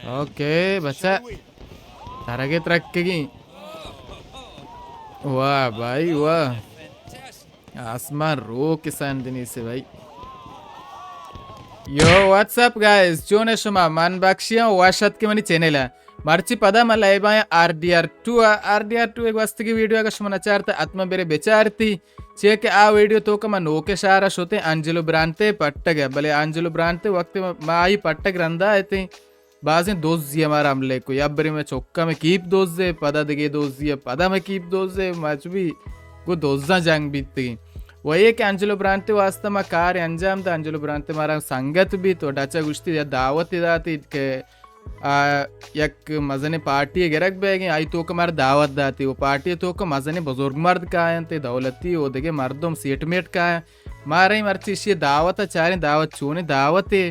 اوکے بچہ، ترگے ترکگی۔ واہ بھائی واہ، آسمان رو کسان دنی سے بھائی۔ یو، واٹس اپ گائز، چون شما؟ من بخشی ہوں، وش اتک منی چینل ءَ۔ مرچی پدا من لائیو آیاں آر ڈی آر ٹو ءَ۔ آر ڈی آر ٹو ءِ گوستگی ویڈیو اگہ شما نچارت، حتما برے بچارتی، چیا کہ آ ویڈیو توکا ما نوکے شہر ءَ شتیں انجلو برانتے پٹگ ءَ، بلے انجلو برانتے وقت ما، ما آئی پٹگ رندا اتیں، بازیں دزی ءَ مارا حملے کو، یا برے مئے چکا مئے کیپ دزے، پدا دگہ دزی ءَ پدا مئے کیپ دزے، ما چو بی گو دزاں جنگ بیتگیں۔ و اے کہ انجلو برانتے واسطہ ما کار انجام دا، انجلو برانتے مارا سنگت بیت و ڈچا گوشتی یا دعوت داتی کہ آ، یک مزنیں پارٹی گرگ بیگیں، آئی توکا مارا دعوت داتی و پارٹی توکا مزنیں بزرگ مرد کاینت، دولتی و دگہ مردم سیٹ میٹ کاینت۔ مارا مرچی اشی دعوت ءَ چاریں، دعوت چونیں دعوتے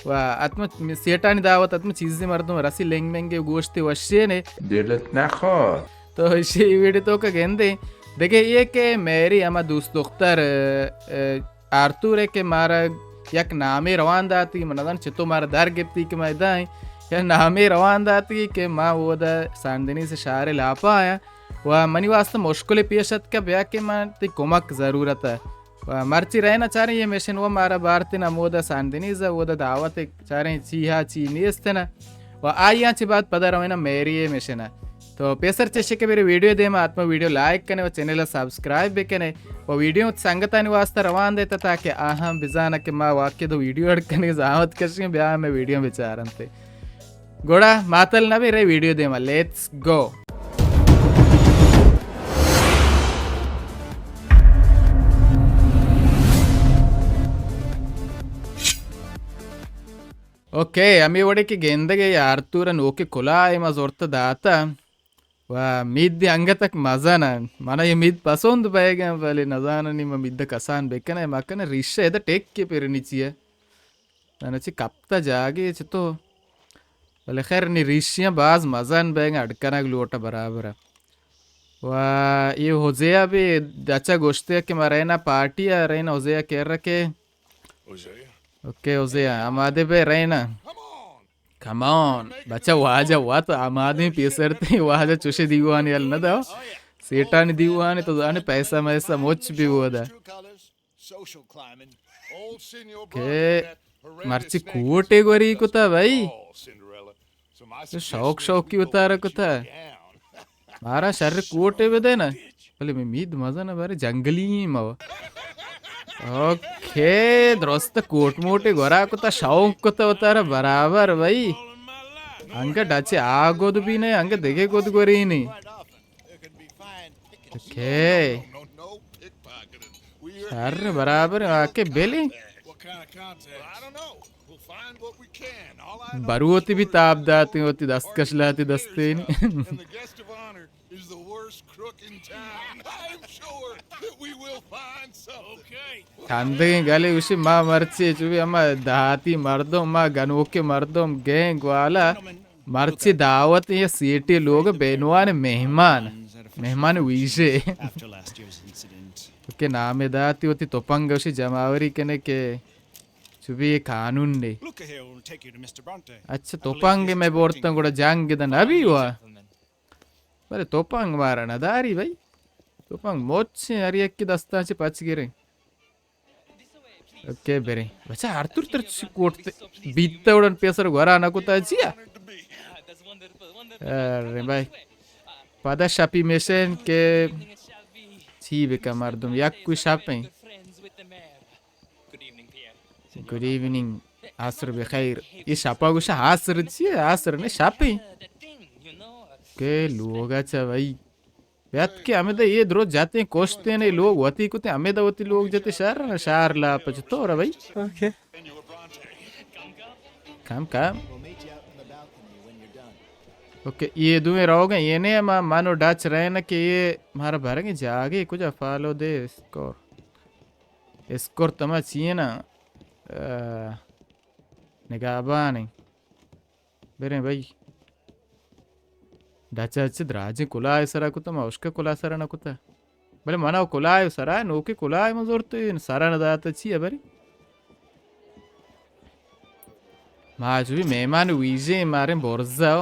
و اتم سیٹانی دعوت، اتم چیزی مردم رسی لنگ منگے گوشتے وشینے۔ دلت نخواد۔ تو اشی ویڈیو توکا گندیں۔ دگہ اے کہ میری ہما دوست دختر، اه، اه، آرتور ءَ کہ مارا یک نامے روان داتی، من نزان چتو مارا در گپتی کہ ما ادا ایں، یک نامے روان داتی کہ ما اودا ساندنی سے شہر لاپا آیاں و منی واسطہ مشکل پیش اتک، بیا کہ من تی کمک ضرورت ہے۔ و مرچی رہنا چاریں یہ مشن و مارا بارتن ہمودا ساندنیز ءَ، اودا دعوت چاریں چی ہا چی نیست نا۔ و آئی آں چہ بعد پدا روینا میری ءِ مشن ءَ۔ تو پیسر چشے کہ میرے ویڈیو دیما حتما ویڈیو لائک کنے و چینل ءَ سبسکرائب بکنے و ویڈیو سنگتانی واسطہ روان دیتا تاکہ آہاں بزانا کہ ما واقعی دو ویڈیو اڈ کنے زحمت کشیں، بیا ہمیں ویڈیو بچارنتے۔ گڑا ماتل نہ بے رہے ویڈیو دیما، لیٹس گو۔ اوکے، ہمے وڑے کہ گندگ ءَ آرتور ءَ نوکیں کلاہ ءَ ما زرت داتہ و مید انگتک مزن انت۔ من ءَ اے مید پسند بئیگ ءَ انت، بلے نزاننی من مید ءَ کسان بکن ءَ مکن ءَ، ریشہ ادا ٹک کہ پرنی چی ءَ؟ من چی کپتہ جاگے چتو؟ بلے خیر نی ریشیاں باز مزن بئیگ ءَ، اڈ کنگ لوٹ ءَ برابر ءَ۔ و اے ہوزے ءَ بھی دچا گوشتے کہ ما رئینا پارٹی ءَ، رئینا ہوزے ءَ کر کہ۔ اوکے، ہوزے ءَ آمادے بے رئینا۔ کم آن، بچہ واجہ وت آمادیں پیسر تئی، واجہ چوشے دیوانے یل نہ دو۔ سیٹانی دیوانے تو زانے پیسہ میسہ مچ بی اودا۔ کہ مرچی کوٹے گوری کتا بھائی۔ تو شوق شوقی اتارا کتا۔ مارا شر کوٹے بدے نا۔ بلے مئے مید مزن ءَ بارے جنگلی ایں ما۔ اوکے، درست کوٹ موٹے گورا کتا، شوق کتا اتارا برابر بھائی۔ انگہ ڈچے آ گد بھی نہیں، انگہ دگہ گد گوری نہیں۔ اوکے۔ شر برابر آکے بلی۔ بروتی بھی تاب داتی ہوتی دست کش لاتی دستے نہیں۔ کندگیں گلے گوشی، ما مرچی چو بی ہما دہاتی مردم، ما گنوکیں مردم، گینگ والا، مرچی دعوت یہ سیٹی لوگ بینوان مہمان، مہمان ویژے۔ کہ نامے داتی ہوتی تپنگ گوشی جماوری کنے کہ چو بی یہ قانون نے۔ اچھا، تپنگ میں بورتن گڑا جنگ دن ابھی ہوا۔ بلے توپانگ مارا نہ داری بھائی۔ توپانگ مچیں، ہر یکی دستاں چہ پچ گریں۔ اوکے، بریں۔ بچہ، آرتور تر چی کوٹ تے بیتہ اڑن پیسر گورا نہ کتا چیا؟ ارے بھائی۔ پدا شپی مشن کہ چی بکا مردم، یک کوئی شپیں۔ گڈ ایوننگ، عصر بخیر۔ یہ شپا گوشا عصر چی ہے؟ عصر نے شپیں۔ کہ لوگا چا بھائی۔ بیت کہ ہمیں دا یہ درو جاتے ہیں، کوشتے ہیں، لوگ وتی کتے، ہمیں دا وتی لوگ جاتے شہر، شہر لا پچ تو رہا بھائی۔ اوکے۔ کم کم۔ اوکے، یہ دوئیں روگ ہیں، یہ نے ما منو ڈچ رہے نا کہ یہ مارا بھرگیں جاگے کجا فالو دے اسکور۔ اسکور تما چیئے نا، آہ، نگہبان ہیں۔ بریں بھائی۔ ڈچ ءَ چہ دراجیں کلاہ ءِ سرا کتہ، ما اشکہ کلاہ سرا نہ کتہ۔ بلے منا کلاہ ءِ سرا، نوکیں کلاہ ءَ من زرت، سرا نہ داتہ، چی ءَ بری؟ ما جو بھی مہمان ویژے مارے برزا.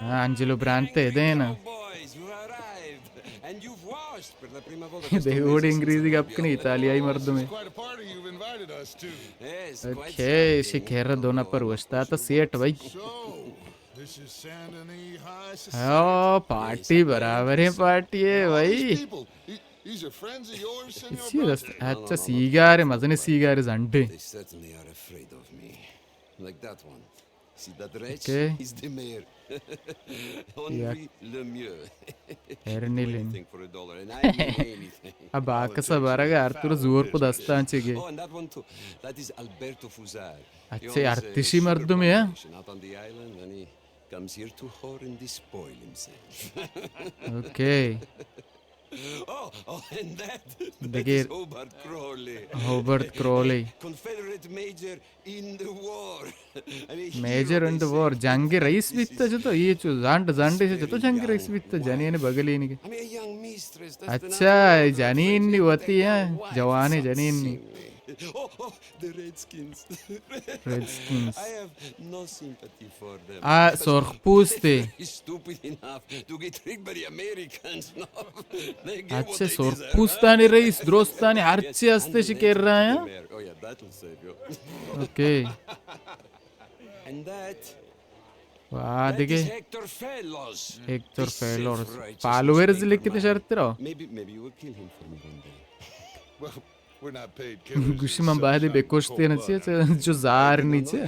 ہاں، انجلو برانتے دینا. دے اوڑ انگریزی گپ کنی، ایتالیائی مردمے. اوکے، شکر دو نفر وشتا تا سیٹ بھائی. او، پارٹی برابریں پارٹی ہے بھائی. چی دست؟ اچھا، سیگار ہے، مزنیں سیگار ہے، زنڈے. اوکے. ہرنی لین. اب آکس برگ آرتور زور پہ دستان چگے. اچھا، ارتشی مردمے ہاں. اوکے. دگہ ہوبرٹ کرولی. میجر ان دا وار، جنگ رئیس بیتا چتو، یہ چو زانڈ زانڈے چتو جنگ رئیس بیتا، جنین بگلینی کے. اچھا، جنین نی وتی ہیں، جوانے جنین نی. Red skills. آ سرخ پوستے. اچھا، سرخ پوستانی رئیس، درستانی ہرچی ہستے شکر رہا ہیں. اوکے. واہ، دگہ. Hectare failures. فالوورز لکھتے شرط رو. گوشی من باید بکشتے نا چیئے، چو زار نی چیئے.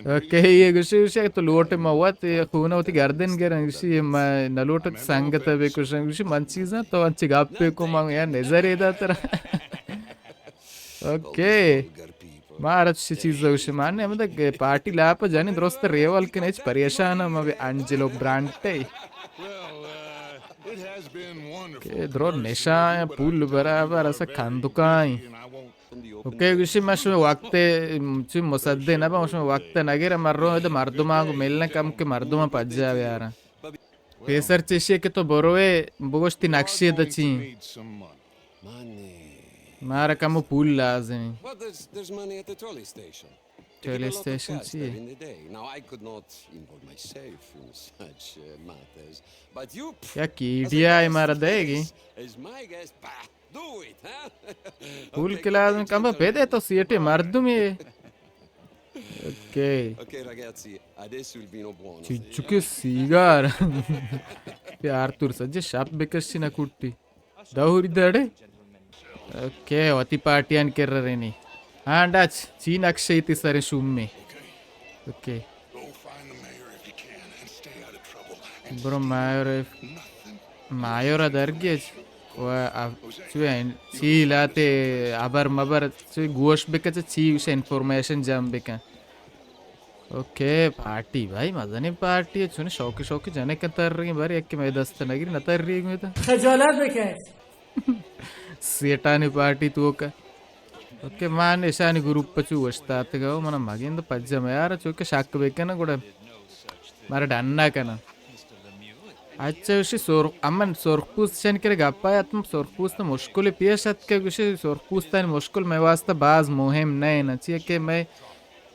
اوکے، یہ گوشی، گوشی تو لوٹ ما وت، یہ خون وتی گردن گرن، گوشی ما نہ لوٹ سنگت بکشن، گوشی من چیزاں تو انچی گپ کو، من یا نظر ادا ترا. اوکے. مارا چی چیز گوشی، من ہمدا پارٹی لاپ جانی درست ریول کن، ہچ پریشان ما بے انجلو برانٹے. کہ درو نشان پول برابر اسا کندکائیں. اوکے، گوشی ما شما وقت، چی مصدق نہ با، شما وقت نہ گرا، مرو ادا مردماں گو ملن کم کہ مردماں پجا بیارن. پیسر چشی کہ تو بروے بگوشتی نقشے دچی. مارا کمو پول لازم. ٹرین اسٹیشن چی ہے؟ یا کی ڈی آئی مارا دے گی؟ پول کہ لازم کم بدے تو سیٹی مردمی. اوکے. چچکے سیگار. پیار تور سجے شپ بکشی نہ کٹی. دہوری دڑے. اوکے، وتی پارٹیان کر رہے نی. ہاں، ڈچ، چی نقشے تی سر شوم میں. اوکے. برو مایور، مایور درگیج. و چوی چی لاتے ابر مبر چوی گوش بکچ چی وش انفارمیشن جم بکن. اوکے، پارٹی بھائی، مزنیں پارٹی ہے، چون شوق شوق جنے کن تر رہی بھر، یک میں دست نگری نہ تر رہی میں تو. خجالت بکش. سیٹانی پارٹی تو کا. اوکے، من اشانی گروپ پچو وشتات گا، من مگند پجا میار، چوکہ شک بکن گڑا مارا ڈن نہ کنا. اچھا، گوشی سرخ، امن سرخ پوست شن کرے گپا اتم، سرخ پوست مشکل پیش ات کہ گوشی سرخ پوستانی مشکل میں واسطہ باز مہم نہ ہے نا، چیئے کہ میں،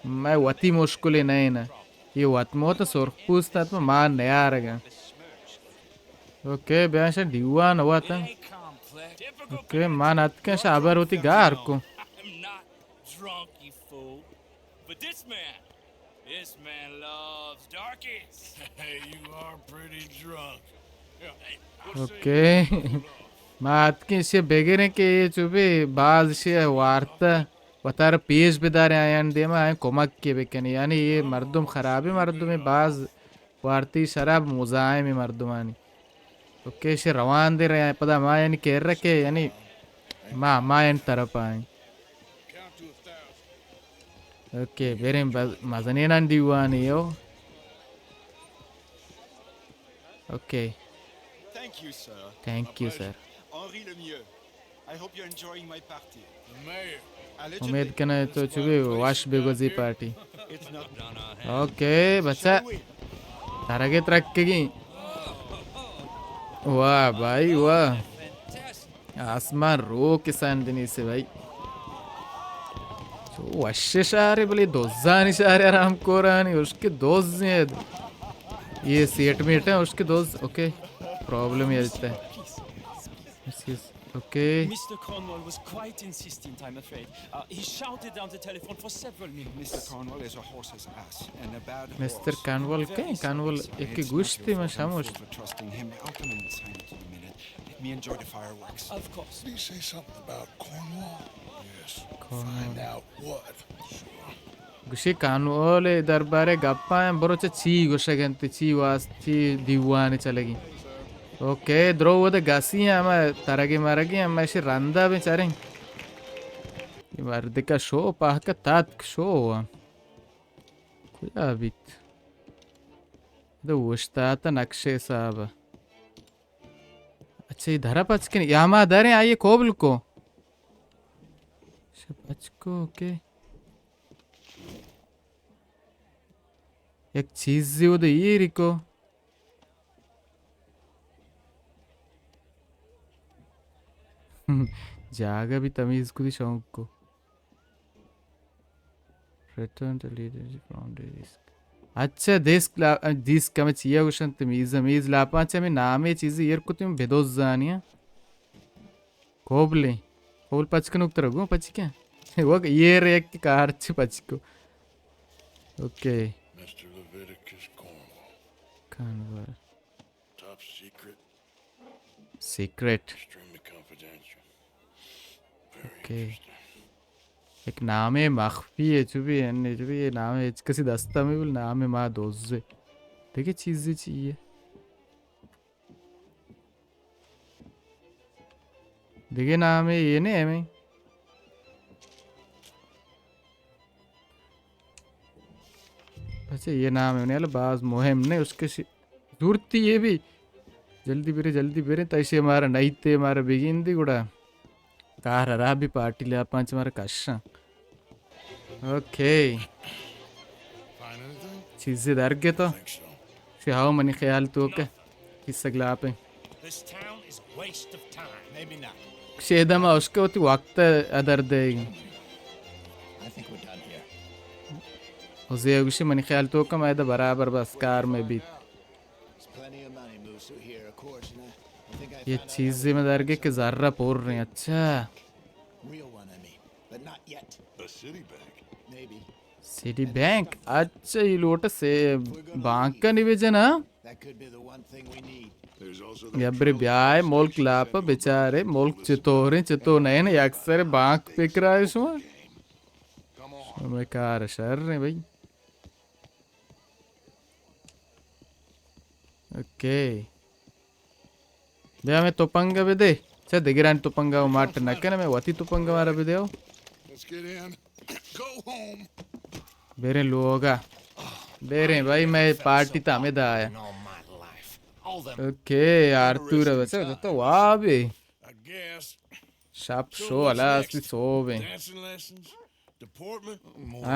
میں وتی مشکل نہ ہے نا. یہ وت موت سرخ پوست ات ما نیارگا. اوکے، بیاں شا دیوان واتن. اوکے، من اتکن شا ابر وتی گار کو. اوکے. ما اتکیں اشی بگریں کہ یہ چو بی باز اشی وارتا وتارا پیش بداریں آیان دیما آیان کمک کے بکنی. یعنی یہ مردم خرابی مردم باز وارتی شراب مزاحم مردمانی. اوکے، اشی روان دے رہے پدا ما یعنی کہہ رہا کہ یعنی ما، ما یعنی طرف آئیں. اوکے، بریں بز-، مزنینان دیوانی ہو. اوکے. Thank you sir. امید کناں تو چو بی وش بگوزی پارٹی. اوکے بچہ، ترگے ترکگی. واہ بھائی واہ. آسمان رو کسان دنی سے بھائی. چو وش شہرے بلے دزانی شہرے، آرام کورانی اشکے دز ایں. یہ سیٹ میٹ ہیں اشکے دز. اوکے، پرابلم یہ دیتا ہے. Okay. Mister Cornwall was quite insistent, I'm afraid. Uh, he shouted down the telephone for several minutes. Mister Cornwall is a horse's ass and a bad horse. Mister کانوال کئے؟ کانوال ایک گوشتی من شموشت. Trusting him. I'll come in and sign it in a minute. Let me enjoy the fireworks. Of course. Did he say something about Cornwall? Yes. Cornwall. Find out what. گوشی کانوال دربارے گپاں، برو چہ چی گوشگ انت، چی واست، چی دیوان چلگی. اوکے، درو ودا گسی ہیں، ہما ترگی مرگی ہیں، ہما اشی رندا بیں چریں. یہ مردکا شو پہکا تاتک شو ہوا. کجا بیت؟ دو اوشتاتا نقشے حساب. اچھا، یہ دھرا پچ کنی. یا ما دھریں، آئیے کوبل کو. شپ پچ کو، اوکے. یک چیزی ودا یہ ریکو. جاگہ بھی تمیز کتی شوق کو. Return the leadership from the disk. اچھا، ڈیسک لا-، ڈیسک ہمیں چیا گوشنت، میز، میز لاپاں چہ ہمیں نامے چیزی ایر کتیم بدوز زانیاں. کوبلیں. کوبل پچ کنوک ترا گوں پچ کن. وک یہ ریک کار چی پچ کو. اوکے. Mister Leviticus Cornwall. کانوال. Top secret. Secret. Extremely confidential. Very interesting. یک نامے مخفی ہے، چو بھی ہے، چو بھی یہ نامے ہچ کسی دستا میں بل نامے ما دوزے. دیکھے چیزی چی ہے. دیکھے نامے یہ نہیں ہمیں. اچھا، یہ نام ہے، باز مہم نہیں، اس کے سی-، زورتی یہ بھی. جلدی برے، جلدی برے، تا اسے ہمارا نہیں تے، ہمارا بگین دی گڑا. کار را بھی پارٹی لیا پانچ ہمارا کشاں. اوکے. چیزے درگے تو؟ شہاو منی خیال تو کہ کسگ لاپیں. This town is a waste of time. Maybe not. شیدا ما اشکے وتی وقت other they. I think we're done here. وزے گوشی منی خیال تو کہ ما ادا برابر بس کار میں بیت. There's plenty of money moves through here, of course, and I, I think I یہ found out چیزے میں درگے کہ زرہ پور رہے. اچھا. Real one, I mean, but not yet. A city bank. Maybe. City bank. اچھا، یہ لوٹ سے بانک کا نہیں بھیجے نا. That could be the one thing we need. یا برے بیائے ملک لاپ بچارے، ملک چطوریں چطور نہیں نا، اکثر بانک پکرائے شما. شما کار شر ہیں بھائی. اوکے. بیا ہمیں تپنگ بدے. چہ دگرانی تپنگ ءَ ماٹ نہ کن، ہمیں وتی تپنگ مارا بدے ہو. Let's get in. Go home. بریں لوگا. بریں بھائی، میں پارٹی تا ہمیں دایا. اوکے، آرتور بچا تو وابے. I guess. شپ شو ہلاس بی سوبیں. Dancing lessons. Deportment.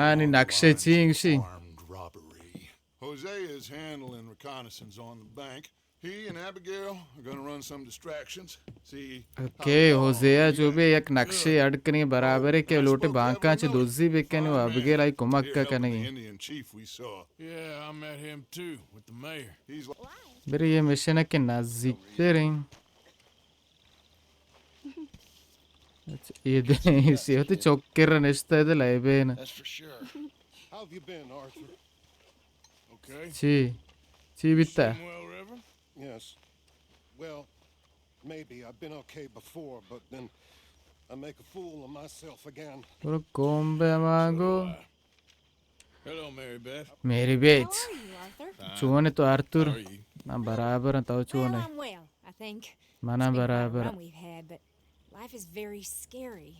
آنی نقشے چینگ شی. Armed robbery. Hosea is handling reconnaissance on the bank. He and Abigail are gonna run some distractions. See. Okay, ہوزیا جو بھی یک نقشے اڈ کنی برابر ہے کہ لوٹے بانکاں چہ دزی بکنی و ابیگیل آئی کمک کنگی. Indian chief we saw. Yeah, I met him too, with the mayor. He's like. برے یہ مشن ہے کہ نزدیک ترین. اچھا، یہ دے، اسی ہوتی چوکر نشتا ہے دے لائبین. That's for sure. How have you been, Arthur? Okay. چی؟ چی بیتا؟ Swim well, Reverend? Yes. Well, maybe. I've been okay before, but then I make a fool of myself again. برو کومبے مانگو. Hello, Mary Beth. میری بیت. How are you, Arthur? Fine. چون تو آرتور؟ How are you? من برابر ہوں، تو چون ہے؟ Well, I'm well, I think. من It's been quite a برابر. Run we've had, but life is very scary.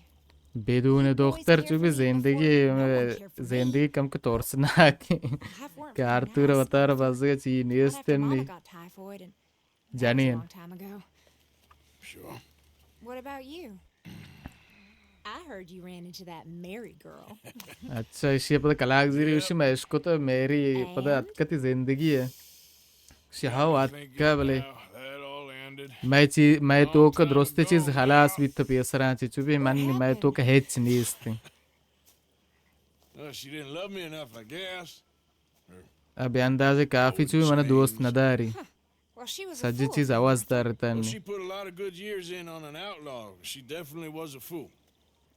بدون دختر چو بھی زندگی، زندگی کم کہ ترسناک. کہ آرتور وتارا بزگا چی نیست نی. جنین. Sure. What about you? I heard you ran into that Mary girl. اچھا، اشی پدا کلاک زیری اشی میں اشکو تو میری پدا اتکتی زندگی ہے. اشی ہاو اتکا بلے. مئے چی، مئے توک درست چیز خلاص بیت پیسراں چی چو بی من، مئے توک ہچ نیست۔ Well, she didn't love me enough, I guess. ابے اندازے کافی چو بی من دوست نداری۔ Well, she was a سجی fool. چیز آواز دارتن۔ Well, she put a lot of good years in on an outlaw. She definitely was a fool.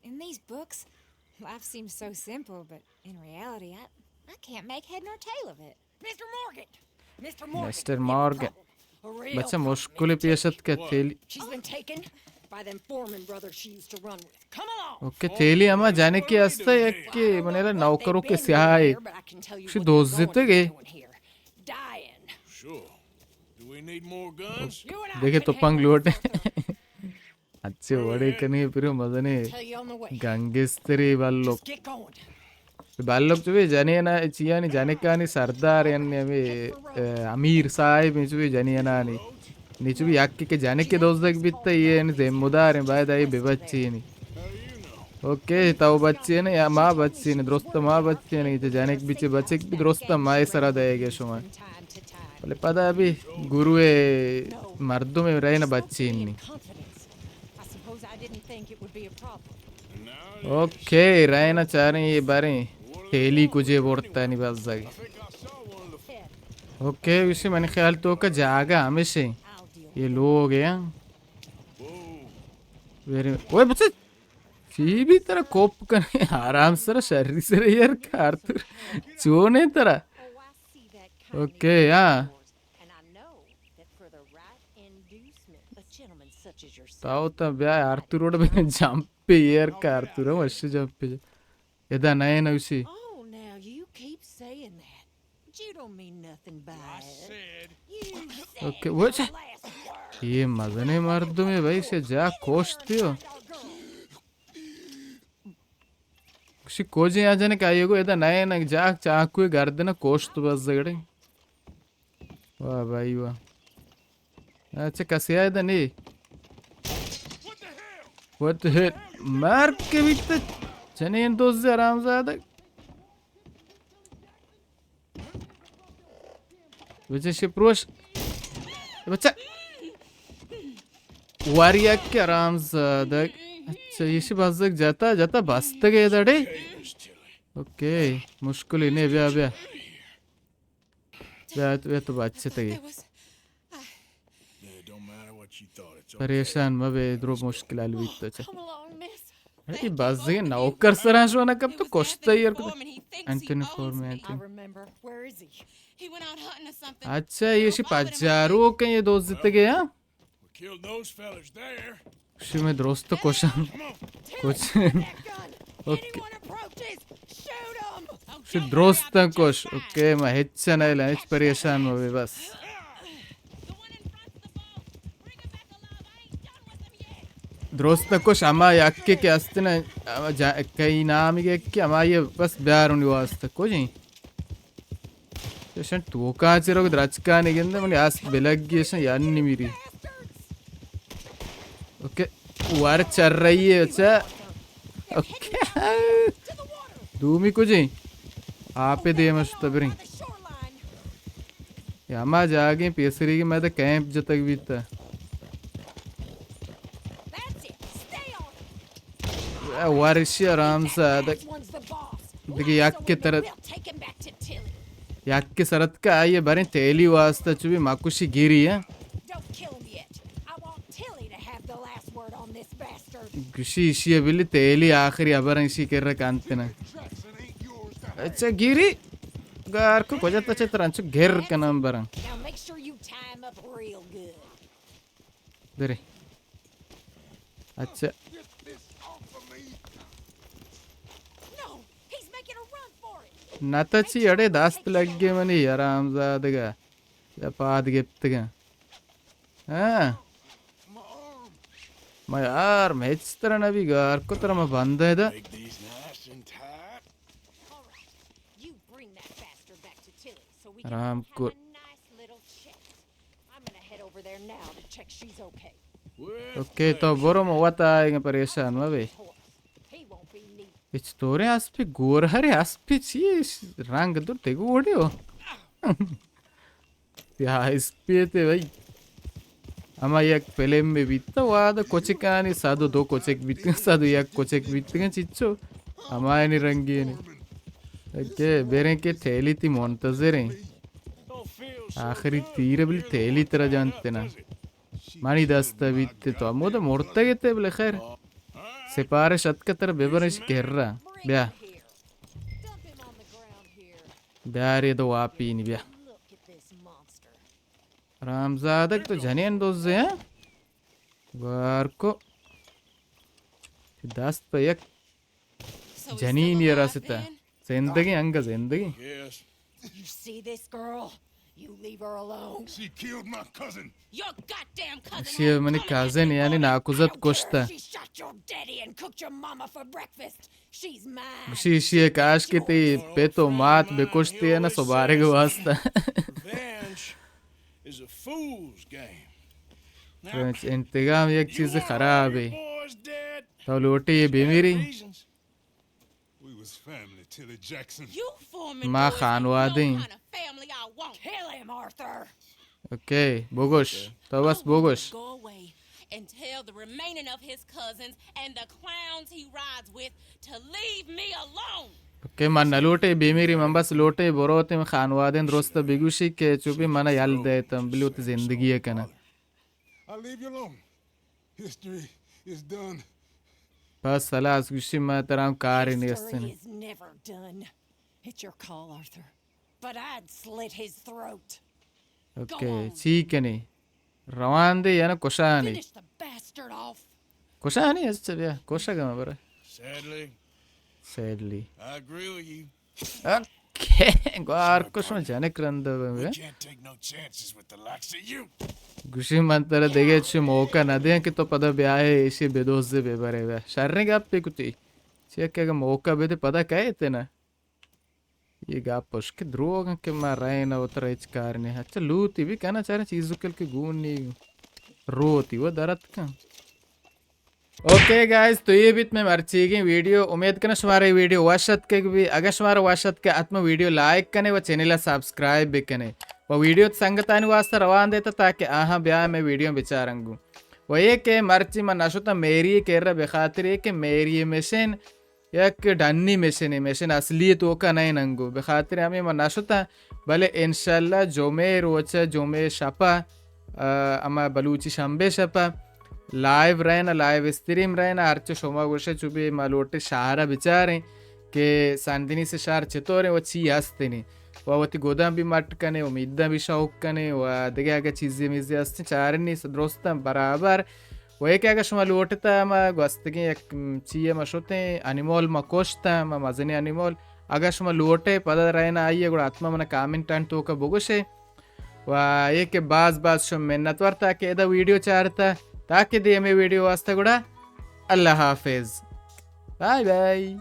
In these books, life seems so simple, but in reality, I, I can't make head nor tail of it. Mister Morgan! Mister Morgan! Mister Morgan. بچہ مشکل پیش اتک تیلی۔ She's been taken by them foreman brothers she used to run with. Come along! Okay, تیلی ہما جانے کی است یک کہ من ءَ را نوکرو کہ سیاہ ہے۔ شی دوزتے گے۔ Dying. Sure. Do we need more guns? دیکھے تو پنگ لوٹے۔ اچھے وڑے کنے پھر مزنے گنگستری بلوک۔ بلوک چوبی جنینا چیانی جنکانی سردار یعنی ہمیں، اے، امیر صاحب چوبی جنینانی۔ نی چوبی یکی کہ جنک دوزگ بیت، یہ یعنی ذمہ دار ہیں، باید آئی بے بچی نی۔ اوکے، تو بچی نے یا ما بچی نے، درست ما بچی نے، تو جنک بچے بچک بھی درست ما سرا دے گے شما۔ بلے پدا بھی گروے مردم رہے نہ بچی نی۔ اوکے، رہنا چاریں یہ باریں تیلی کجے بورتا نی بزگ۔ اوکے، وشی منی خیال تو کا جاگہ ہمیشہ یہ لوگ ہیں۔ ویری، اوئے بچے، چی بھی ترا کوپ کنے آرام سر شری سر یار کارتور چونے ترا۔ اوکے، ہاں۔ And I know that for the right inducement, a gentleman such as yourself. تاو تا بیا آرتور روڈ بے جمپ پہ ایر کارتور وش جمپ پہ۔ ادا نئے نوشی۔ Oh, now you keep saying that. You don't mean nothing by it. You said okay, وہ the last word. یہ مزنے مردم ہے بھائی، سے جا کوشتی ہو۔ کسی کوجے آ جنے کہ آئیے گو ادا نئے نہ جا چاکوئے گردن کوشت بس زگڑے۔ واہ بھائی واہ۔ اچھا، کسی آئے دا نہیں۔ What the hell؟ مار کے بیت۔ جنین دوز حرام زادہ۔ بچہ شپروش۔ بچہ۔ واری یک حرام زادہ۔ اچھا، یہ شی بزگ جاتا، جاتا بستگے دڑے۔ اوکے، مشکلی نہیں، بیا، بیا۔ بیا تو، بیا تو بچتگے۔ پریشان مبے، درو مشکل حل بیت تو چہ۔ اے بزگے نوکر سرا شو نہ کپ تو کشتا یار کو۔ Anthony foreman, Anthony. اچھا، یہ شی پجارو کہیں یہ دوزتگے، ہاں؟ Killed those fellas there. شی میں درست کشاں۔ کچھ۔ اوکے۔ شی درست کش۔ اوکے، میں ہچ نہ لیں، ہچ پریشان مبے بس۔ درست کش، ہما یکی کہ است نا، ہما جا-، کئی نام کہ ہما یہ بس بیارونی واسطہ کجیں۔ ایشاں توکا چہ روگ درچکانی گندے، منی آس بلگی ایشاں یعنی میری۔ اوکے، وار چر رہی ہے، اچھا۔ اوکے۔ دومی کجیں؟ آپ دیمش تبریں۔ یا ہما جاگیں پیسری کہ مئے کیمپ جتگ بیتا۔ ورشی حرام زادہ۔ دگہ یک سرت، یک سرت کا آئیے بریں تیلی واسطہ چو بی مکشی گیری ہے۔ گشی ایشی بلی تیلی آخری حبر ایشی کر کنت نا۔ اچھا گیری۔ گار کو کجا تا چتر انچو گر کنم برن۔ درے۔ اچھا۔ نہ تا چی اڑے دست لگے منی حرام زادگا۔ یا پاد گپتگا۔ ہاں۔ ما یار، میں ہچ طرح نہ بھی گار کو طرح ما بند ہے دا۔ حرام کور۔ اوکے، تو برو، ما وت آئیں، پریشان مبے۔ اچ تورے اسپی گور ہرے اسپی چی رنگ دور تے گوڑے ہو۔ یا اسپی تے بھائی۔ ہما یک فلم میں بیتا، وہد کچکانی صد و دو کچک بیتگن، صد و یک کچک بیتگن، چچو ہمایانی رنگی نے۔ کہ بریں کہ تھیلی تی منتظر ہیں، آخری تیر بل تھیلی ترا جانتے نا۔ منی دست بیت تو ہمود مرتگ تے، بلے خیر، سپارش اتک ترا ببرش کرا۔ بیا، بیار یہ دو واپی نی، بیا۔ رامزادگ تو جنین دوزے، ہاں؟ گوار کو دست پہ یک جنین یہ رستا۔ زندگی انگا زندگی۔ You see this girl? You leave her alone. She killed my cousin. Your goddamn cousin. اشی منی کازن یعنی ناکوزت کشتا۔ She shot your daddy and cooked your mama for breakfast. She's mine. گوشی اشی کاش کہ تی پت و مات بکشتی ہے نا سبارگ واسطہ۔ Revenge is a fool's game. انتقام یک چیز خرابے۔ تو لوٹی یہ بمیری۔ We was family, Tilly Jackson. ما خانوادیں۔ Kill him, Arthur. اوکے، بگوش۔ تو بس بگوش۔ Go away and tell the remaining of his cousins and the clowns he rides with to leave me alone. Okay, من نہ لوٹے بمیری، من بس لوٹے بروتیں خانوادیں درست بگوشی کہ چوبی من یل دیتم، بلوت زندگی کنم۔ I'll leave you alone. History is done. بس خلاص، گوشی ما ترا کاری نیستن۔ History is never done. It's your call, Arthur. But I'd slit his throat. Okay, چی کنی؟ روان دے یا نہ کشانی؟ Finish the bastard off. کشانی؟ اچھا بیا، کشگ ہم برے۔ Sadly. Sadly. I agree with you. Okay, گوار کش من جنک رند بے۔ We can't take no chances with the likes of you. گوشی من ترا دیگه چی موقع نہ دیاں کہ تو پدا بیائے ایشی بدوزے ببرے۔ شریں گپے کتی۔ چیا کہ اگہ موقع بدے پدا کئے تے نا۔ یہ گپ اش کہ دروغ کہ ما رئے نہ وترا ہچ کار نہیں۔ اچھا لوتی بھی کنا چاریں چیزو کل کہ گون نہیں۔ روتی وہ درت کن۔ اوکے گائز، تو یہ بیت میں مرچیگیں ویڈیو۔ امید کناں شمارا یہ ویڈیو وش اتکگ بی۔ اگر شمارا وش اتکگ، حتما ویڈیو لائک کنے و چینل سبسکرائب بکنے و ویڈیو سنگتانی واسطہ روان دیتا تاکہ آہاں بیا میں ویڈیو بچارنگوں۔ و یہ کہ مرچی من نشتا میری کرا بخاطر یہ کہ میری مشن یک ڈنی مشنے، مشن اصلی توکا نہ انگو۔ بخاطر ہمیں من نشتا، بلے انشاءاللہ جمعے روچ، جمعے شپا، آ، اما بلوچی شنبے شپا لائیو رہنا، لائیو استریم رہنا، ہرچہ شما گوشے چوبی ما لوٹے شہرا بچاریں کہ سندنی سے شہر چطوریں و چی ہستنی و وتی گداں بھی مٹ کنے، امیداں بھی شوق کنے و دگہ اگہ چیزی میزی ہستیں چارنی درستاں برابر۔ و ایک اگہ شما لوٹتا ما گوستگیں یک چیئے ما شتیں انیمال ما کشتا، ما مزنی انیمال۔ اگہ شما لوٹے پدا رہنا آئیے گڑا حتما منا کامنٹان توکا بگوشے۔ و یہ کہ باز باز شما منتوار تاکہ ادا ویڈیو چارتا، تاکہ دیمے ویڈیو واسطہ گڑا اللہ حافظ۔ Bye bye.